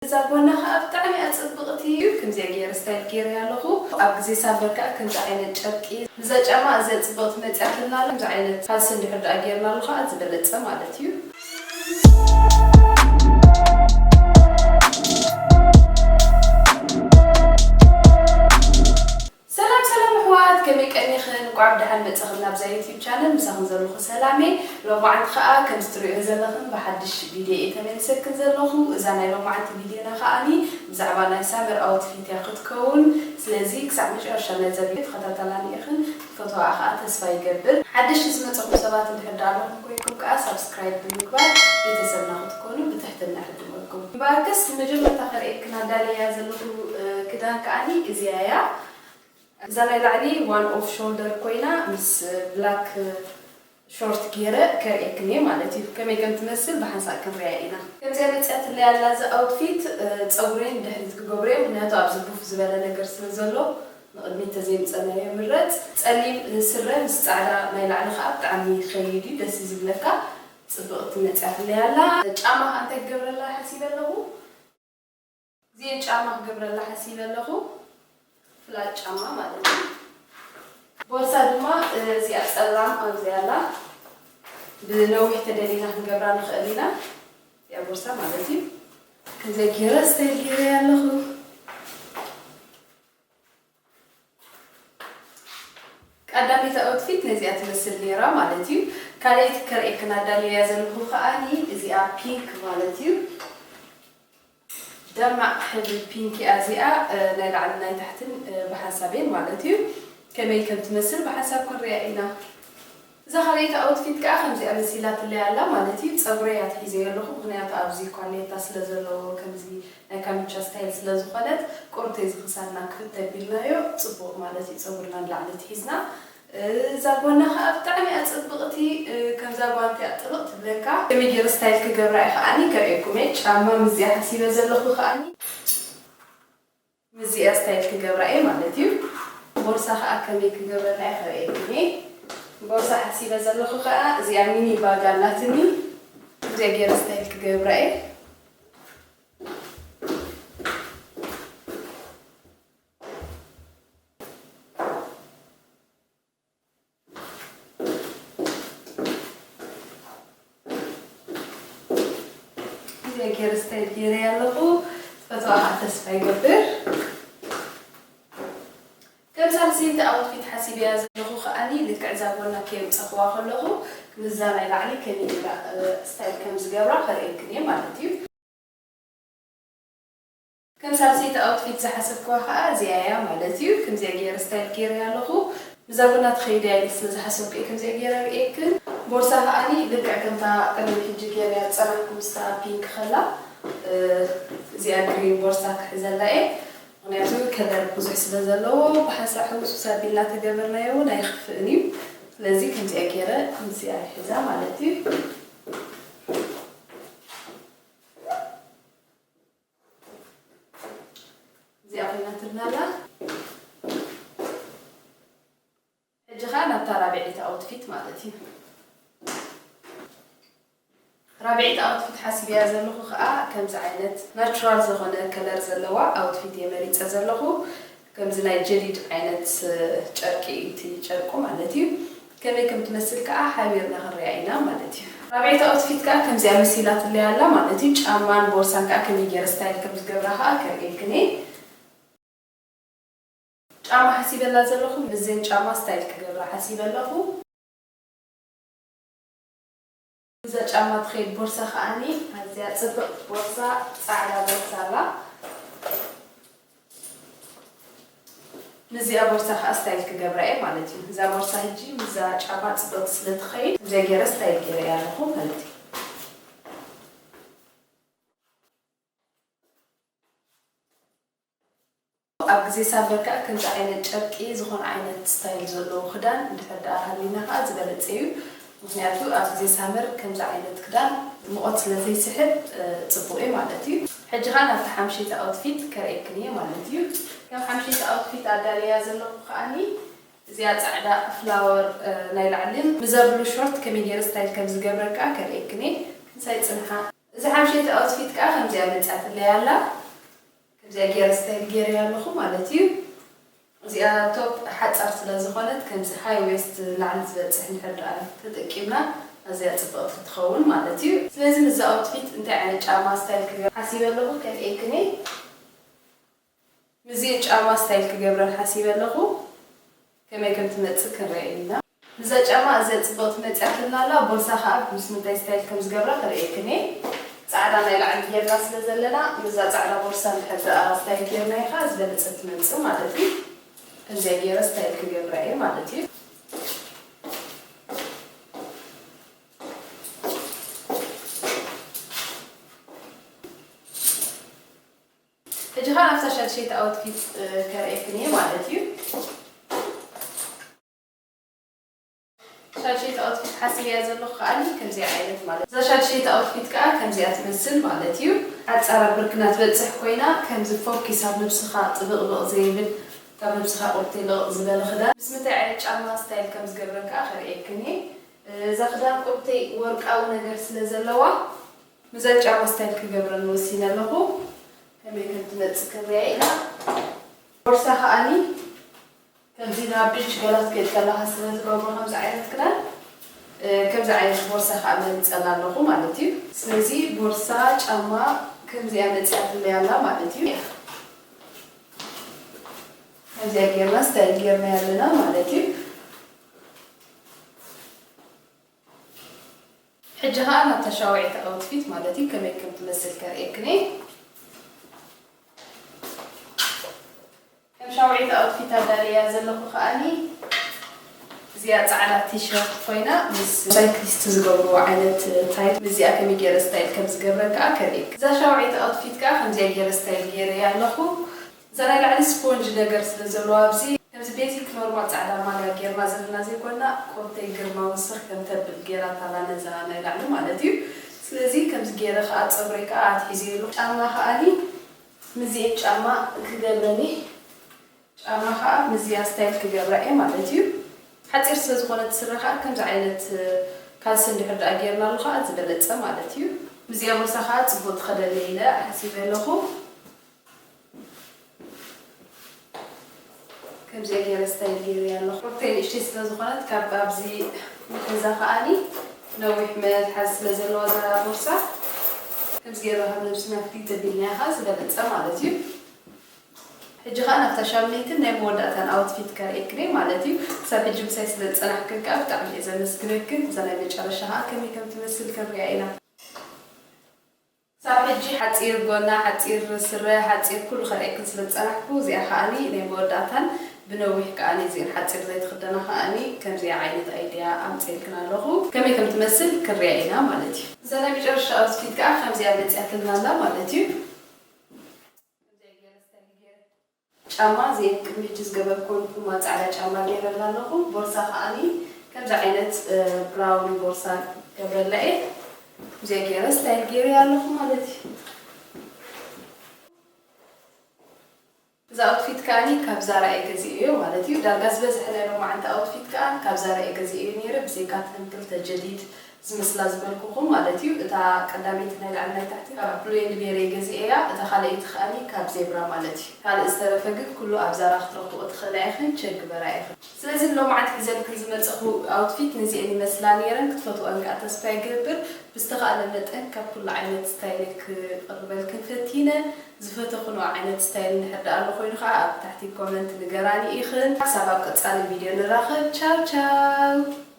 እዛ ጎና ከዓ ብጣዕሚ እያ ፅብቕቲ እዩ። ከምዚኣ ገይረ ስታይል ገይረ ኣለኹ። ኣብ ግዜ ሳምበር ከዓ ከምዚ ዓይነት ጨርቂ፣ እዛ ጫማ እዚኣ ፅብቕቲ መፅያትና ኣላ። ከምዚ ዓይነት ፋስ እንድሕር ደኣ ገይርና ኣለኹ ከዓ ዝበለፀ ማለት እዩ። ሰላም ሰላም ኣሕዋት፣ ከመይ ቀኒኽን? እንቋዕ ብደሓን መጻኽን ናብዛ ዩቲዩብ ቻነል። ምሳኽን ዘለኹ ሰላሜ። ሎማዓንቲ ኸኣ ከምዚ ትርእዮ ዘለኽን ብሓድሽ ቪድዮ እየ ተመሊሰክን ዘለኹ። እዛ ናይ ሎማዓንቲ ቪድዮና ኸኣኒ ብዛዕባ ናይ ሳመር ኣውትፊት እያ ክትከውን። ስለዚ ክሳዕ መጨረሻ ናይዛ ቪድዮ ተኸታተላኒ ኢኽን፣ ክትፈትዋኣ ኸኣ ተስፋ ይገብር። ሓድሽ ዝመጸኹም ሰባት እንድሕር ደኣ ኣለኹም ኮይንኩም ከኣ ሳብስክራይብ ብምግባር ቤተሰብና ክትኮኑ ብትሕትና እዕድመኩም። እምበኣርከስ ንመጀመርታ ከርእየክን ኣዳልያ ዘለኹ፣ እ፣ ክዳን ከኣኒ እዚኣ እያ። እዛ ናይ ላዕሊ ዋን ኦፍ ሾልደር ኮይና ምስ ብላክ ሾርት ገይረ ከርእየክን እየ ማለት እዩ። ከመይ ከም ትመስል ብሓንሳእ ክንሪኣ ኢና። ከምዚኣ መፅያትለይ ኣላ እዛ ኣውትፊት። እ፣ ፀጉረይ ንድሕሪት ክገብሮ እየ፣ ምክንያቱ ኣብዚ ቡፍ ዝበለ ነገር ስለ ዘሎ ንቕድሚት ተዘይምፀናዮ ይምረፅ። ፀሊም ስረ ምስ ፃዕዳ ናይ ላዕሊ ከዓ ብጣዕሚ ይኸይድ እዩ፣ ደስ እዩ ዝብለካ። ፅብቕቲ መፅያትለይ ኣላ። ጫማ ከዓ እንታይ ክገብረላ ሓሲበ ኣለኹ? እዚኤን ጫማ ክገብረላ ሓሲበ ኣለኹ። ፍላት ጫማ ማለት እዩ። ቦርሳ ድማ፣ እ፣ እዚኣ ጸላም ኣብዚ ኣላ። ብነዊሕ ተደሊና ክንገብራ ንኽእል ኢና። እዚኣ ቦርሳ ማለት እዩ። ከምዚ ገይረ ስታይል ገይረ ኣለኹ። ቀዳመይቲ ኣውትፊት ነዚኣ ትመስል ነይራ ማለት እዩ። ካልኣይቲ ከርእየክን ኣዳልያ ዘለኹ ከኣኒ እዚኣ ፒንክ ማለት እዩ። ደማቕ ሕብሪ ፒንክ እያ እዚኣ፣ እ፣ ናይ ላዕልን ናይ ታሕትን፣ እ፣ ብሓንሳብ እየን ማለት እዩ። ከመይ ከም ትመስል ብሓንሳብ ክንሪኣ ኢና። እዛ ካልኣይቲ ኣውትፊት ከኣ ከምዚኣ መሲላትለይ ኣላ ማለት እዩ። ጸጉረይ እያ ኣትሒዘዮ ኣለኹ፣ ምኽንያቱ ኣብዚ ኳሌታ ስለ ዘለዎ፣ ከምዚ ናይ ካምቻ ስታይል ስለ ዝኾነት፣ ቁርተይ እዚ ክሳድና ክፍት ኣቢልናዮ ጽቡቕ ማለት እዩ። ጸጉርና ንላዕሊ ኣትሒዝና፣ እዛ ጎና ኸኣ ብጣዕሚ እያ ጽብቕቲ፣ እ፣ ከምዛ ጓንቲ እያ ጥብቕ ትብለካ። ከመይ ገይረ ስታይል ክገብራ እየ ኸኣኒ ከርእየኩም እየ። ጫማ ምስዚኣ ሓሲበ ዘለኹ ኸኣኒ ምስዚኣ ስታይል ክገብራ እየ ማለት እዩ። ቦርሳ ኸኣ ከመይ ክገብረላ እየ ከርእየኩም እየ። ቦርሳ ሓሲበ ዘለኹ ኸኣ እዚኣ ሚኒ ባግ ኣላትኒ። እዚኣ ገይረ ስታይል ክገብራ እየ። እዚኣ ገይረ ስታይል ገይረ ኣለኹ። ፈተዋ ከዓ ተስፋ ይገብር። ከም ሳልሰይቲ ኣውትፊት ሓሲበያ ዘለኹ ከዓኒ ልክዕ እዛ ጎና ከየምፀኽዋ ከለኹ ምስዛ ናይ ላዕሊ ከመይ ኢላ፣ እ፣ ስታይል ከም ዝገብራ ከርእየክን እየ ማለት እዩ። ከም ሳልሰይቲ ኣውትፊት ዝሓሰብክዋ ከዓ እዚኣ እያ ማለት እዩ። ከምዚኣ ገይረ ስታይል ገይረ ኣለኹ። ብዛ ጎና ትኸይድ እያ ኢለ ስለ ዝሓሰብኩ እየ ከምዚኣ ገይረ ርእየክን። ቦርሳ ከዓኒ ልክዕ ከምታ ቅድሚ ሕጂ ገይረ ዝፀናሕኩ ምስታ ፒንክ ከላ፣ እ፣ እዚኣ ግሪን ቦርሳ ክሕዘላ እየ። ምክንያቱ ከለር ብዙሕ ስለ ዘለዎ ብሓንሳእ ሕውስውስ ኣቢልና ተገበርናዮ እውን ኣይኽፍእን እዩ። ስለዚ ከምዚኣ ገይረ ምስዚኣ ይሕዛ ማለት እዩ። እዚኣ ኮይናትልና ኣላ። ሕጂ ኸዓ ናብታ ራብዐይቲ ኣውትፊት ማለት እዩ። ራብዐይቲ ኣውትፊት ሓሲበያ ዘለኹ ኸዓ ከምዚ ዓይነት ናቹራል ዝኾነ ከለር ዘለዋ ኣውትፊት እየ መሪፀ ዘለኹ። ከምዚ ናይ ጀዲድ ዓይነት ጨርቂ እዩ እቲ ጨርቁ ማለት እዩ። ከመይ ከም ትመስል ከዓ ሓቢርና ክንሪኣ ኢና ማለት እዩ። ራብዐይቲ ኣውትፊት ከዓ ከምዚኣ መሲላትለይ ኣላ ማለት እዩ። ጫማን ቦርሳን ከዓ ከመይ ገይረ ስታይል ከም ዝገብራ ከዓ ከርእየክን እየ። ጫማ ሓሲበላ ዘለኹ ምስዘን ጫማ ስታይል ክገብራ ሓሲበ ኣለኹ። እዛ ጫማ ትኸይድ ቦርሳ ከዓኒ ኣዝያ ጽብቕቲ ቦርሳ፣ ጻዕዳ ቦርሳ ኣላ። ምስዚኣ ቦርሳ ከኣ ስታይል ክገብራ እየ ማለት እዩ። እዛ ቦርሳ ሕጂ ምስዛ ጫማ ጽብቕቲ ስለ ትኸይድ፣ ከምዚኣ ገይረ ስታይል ገይረያ ኣለኹ ማለት እዩ። ኣብ ግዜ ሳመር ከኣ ከምዚ ዓይነት ጨርቂ፣ ዝኾነ ዓይነት ስታይል ዘለዎ ክዳን እንድሕር ደኣ ሃሊና ከኣ ዝበለጸ እዩ። ምኽንያቱ ኣብ ግዜ ሳመር ከምዚ ዓይነት ክዳን ሙቐት ስለ ዘይስሕብ፣ እ፣ ጽቡቕ እዩ ማለት እዩ። ሕጂ ከኣ ናብቲ ሓምሸይቲ ኣውትፊት ከርእየክን እየ ማለት እዩ። ከም ሓምሸይቲ ኣውትፊት ኣዳልያ ዘለኹ ከኣኒ እዚኣ ጻዕዳ ፍላወር፣ እ፣ ናይ ላዕልን ምዛ ብሉ ሾርት ከመይ ገይረ ስታይል ከም ዝገብረን ከኣ ከርእየክን እየ። ክንሳይ ጽንሓ። እዛ ሓምሸይቲ ኣውትፊት ከዓ ከምዚኣ መፅኣትለይ ኣላ። ከምዚኣ ገይረ ስታይል ገይረያ ኣለኹ ማለት እዩ። እዚኣ ቶፕ ሓፃር ስለ ዝኾነት ከምዚ ሃይ ዌስት ላዕሊ ዝበፅሕ እንድሕር ደኣ ተጠቂምና ኣዝያ ፅብቕቲ ትኸውን ማለት እዩ። ስለዚ ምስዚ ኣውትፊት እንታይ ዓይነት ጫማ ስታይል ክገብር ሓሲበ ኣለኹ ከርእየክን እየ። ምስዚ ጫማ ስታይል ክገብረን ሓሲበ ኣለኹ። ከመይ ከም ትመጽእ ክንርአ ኢና። ምስዛ ጫማ ኣዝያ ጽብቕቲ መጺኣትና ኣላ። ቦርሳ ከኣ ምስ ምንታይ ስታይል ከም ዝገብራ ከርእየክን እየ። ጻዕዳ ናይ ላዕሊ ጌርና ስለ ዘለና ምስዛ ጻዕዳ ቦርሳ እንድሕር ደኣ ስታይል ጌርናያ ከኣ ዝበለጸት ትመጽእ ማለት እዩ። ከምዚኣ ገይረ ስታይል ክገብራ እየ ማለት እዩ። ሕጂ ኸኣ ናብታ ሻድሸይቲ ኣውትፊት ከርእየክን እየ ማለት እዩ። ሻድሸይቲ ኣውትፊት ሓሲበያ ዘለኹ ከኣ ከምዚኣ ዓይነት ማለት እዛ ሻድሸይቲ ኣውትፊት ከኣ ከምዚኣ ትመስል ማለት እዩ። ሓጻራ ብርክና ትበጽሕ ኮይና ከምዚ ፎኪስ ኣብ ነብስኻ ጥብቕብቕ ዘይብል ካብ ነብስኻ ቁርተይ ልቕቕ ዝበለ ክዳን ምስ ምንታይ ዓይነት ጫማ ስታይል ከም ዝገብረን ከኣ ከርእየክን እየ። እዛ ክዳን ቁርተይ ወርቃዊ ነገር ስለ ዘለዋ ምስዛ ጫማ ስታይል ክገብረን ወሲነ ኣለኹ። ከመይ ከም ትመጽእ ክንሪኣ ኢና። ቦርሳ ከኣኒ ከምዚ ናብ ቢች ገላ ክትከይድ ከለኻ ስለ ትገብሮ ከምዚ ዓይነት ክዳን፣ እ፣ ከምዚ ዓይነት ቦርሳ ከኣ መሪጸላ ኣለኹ ማለት እዩ። ስለዚ ቦርሳ፣ ጫማ ከምዚኣ መጺኣትለይ ኣላ ማለት እዩ። ከምዚኣ ጌርና ስታይል ጌርና ኣለና ማለት እዩ። ሕጂ ኸኣ ናብታ ሻውዒት ኣውትፊት ማለት እዩ ከመይ ከም ትመስል ከርእየክን እየ። ከም ሻውዒት ኣውትፊት ኣዳልያ ዘለኹ ከኣኒ እዚኣ ጻዕዳ ቲሸርት ኮይና ምስ ሳይክሊስት ዝገብርዎ ዓይነት ታይት ምስዚኣ ከመይ ገይረ ስታይል ከም ዝገብረን ከኣ ከርእየክ። እዛ ሻውዒት ኣውትፊት ከኣ ከምዚኣ ገይረ ስታይል ገይረያ ኣለኹ። እዛ ናይ ላዕሊ ስፖንጅ ነገር ስለ ዘለዋ ኣብዚ ከምዚ ቤዚክ ኖርማል ጻዕዳ ማልያ ጌርና ዘለና ዘይኮና ቁርተይ ግርማ ውስኽ ከም ተብል ጌራታ ኣላ ነዛ ናይ ላዕሊ ማለት እዩ። ስለዚ ከምዚ ጌረ ከኣ ጸጉረይ ከኣ ኣትሒዘ ኣለኹ። ጫማ ከኣኒ ምስዚኤን ጫማ ክገብረኒ ጫማ ከኣ ምስዚኣ ስታይል ክገብራ እየ ማለት እዩ። ሓጺር ስለ ዝኾነት ስረ ከኣ ከምዚ ዓይነት ካልሲ እንድሕር ደኣ ጌርናሉ ከኣ ዝበለጸ ማለት እዩ። ምስዚኣ ቦርሳ ከኣ ጽቡቕ ትኸደለይ ኢለ ሓሲበ ኣለኹ። ከምዚኣ ገይረ ስታይል ገይረያ ኣለኹ። ቁርተይ ንእሽተይ ስለ ዝኾነት ካብ ኣብዚ ንሕዛ ከኣኒ ነዊሕ መትሓዚ ስለ ዘለዋ እዛ ቦርሳ ከምዚ ገይርና ካብ ነብስና ፍልይ ተቢልናያ ከኣ ዝበለጸ ማለት እዩ። ሕጂ ከኣ ናብታ ሻምነይትን ናይ መወዳእታን ኣውትፊት ከርእየክን እየ ማለት እዩ። ክሳብ ሕጂ ምሳይ ስለ ዝጸናሕክን ከኣ ብጣዕሚ እየ ዘመስግነክን። እዛ ናይ መጨረሻ ከኣ ከመይ ከም ትመስል ክንሪኣ ኢና። ክሳብ ሕጂ ሓጺር ጎና፣ ሓጺር ስረ፣ ሓጺር ኩሉ ከርእየክን ስለ ዝጸናሕኩ፣ እዚኣ ከኣኒ ናይ መወዳእታን ብነዊሕ ከኣኒ እዚኤን ሓጺር ዘይትኽደና ከኣኒ ከምዚኣ ዓይነት ኣይድያ ኣምጺኤልክን ኣለኹ። ከመይ ከም ትመስል ክንሪኣ ኢና ማለት እዩ። እዛ ናይ መጨረሻ ኣውትፊት ከኣ ከምዚኣ መጺኣትልና ኣላ ማለት እዩ። ጫማ እዚኤን ቅድሚ ሕጂ ዝገበርክወን ፑማ ጻዕዳ ጫማ ገይረላ ኣለኹ። ቦርሳ ከኣኒ ከምዚ ዓይነት፣ እ፣ ብራውን ቦርሳ ገብረላ እየ። እዚኣ ገይረ ስታይል ገይረያ ኣለኹ ማለት እዩ። እዚ ኣውትፊት ከኣኒ ካብ ዛራ እየ ገዚኤዮ ማለት እዩ። ዳርጋ ዝበዝሐ ናይ ሎማዓንቲ ኣውትፊት ከኣ ካብ ዛራ እየ ገዚኤዮ ነይረ፣ ብዘይካ እተን ክልተ ጀዲድ ዝመስላ ዝበልኩኹም ማለት እዩ። እታ ቀዳመይቲ ናይ ላዕሊ ናይ ታሕቲ ካብ ብሉ ኤንድ ቤሪ እየ ገዚኤያ፣ እታ ካልኣይቲ ከኣኒ ካብ ዜብራ ማለት እዩ። ካልእ ዝተረፈ ግን ኩሉ ኣብ ዛራ ክትረኽብኦ ትኽእላ ኢኽን፣ ቸክ ግበራ ኢኽን። ስለዚ ንሎማዓንቲ ሒዘልክን ዝመጸኹ ኣውትፊት ነዚኤን ይመስላ ነይረን። ክትፈትወን ከኣ ተስፋ ይገብር። ብዝተኻእለ መጠን ካብ ኩሉ ዓይነት ስታይል ክቕርበልክን ፈቲነ። ዝፈተኽንኦ ዓይነት ስታይል እንድሕር ደኣ ኣሎ ኮይኑ ከኣ ኣብ ታሕቲ ኮመንት ንገራኒ ኢኽን። ክሳብ ኣብ ቀጻሊ ቪድዮ ንራኸብ። ቻው ቻው።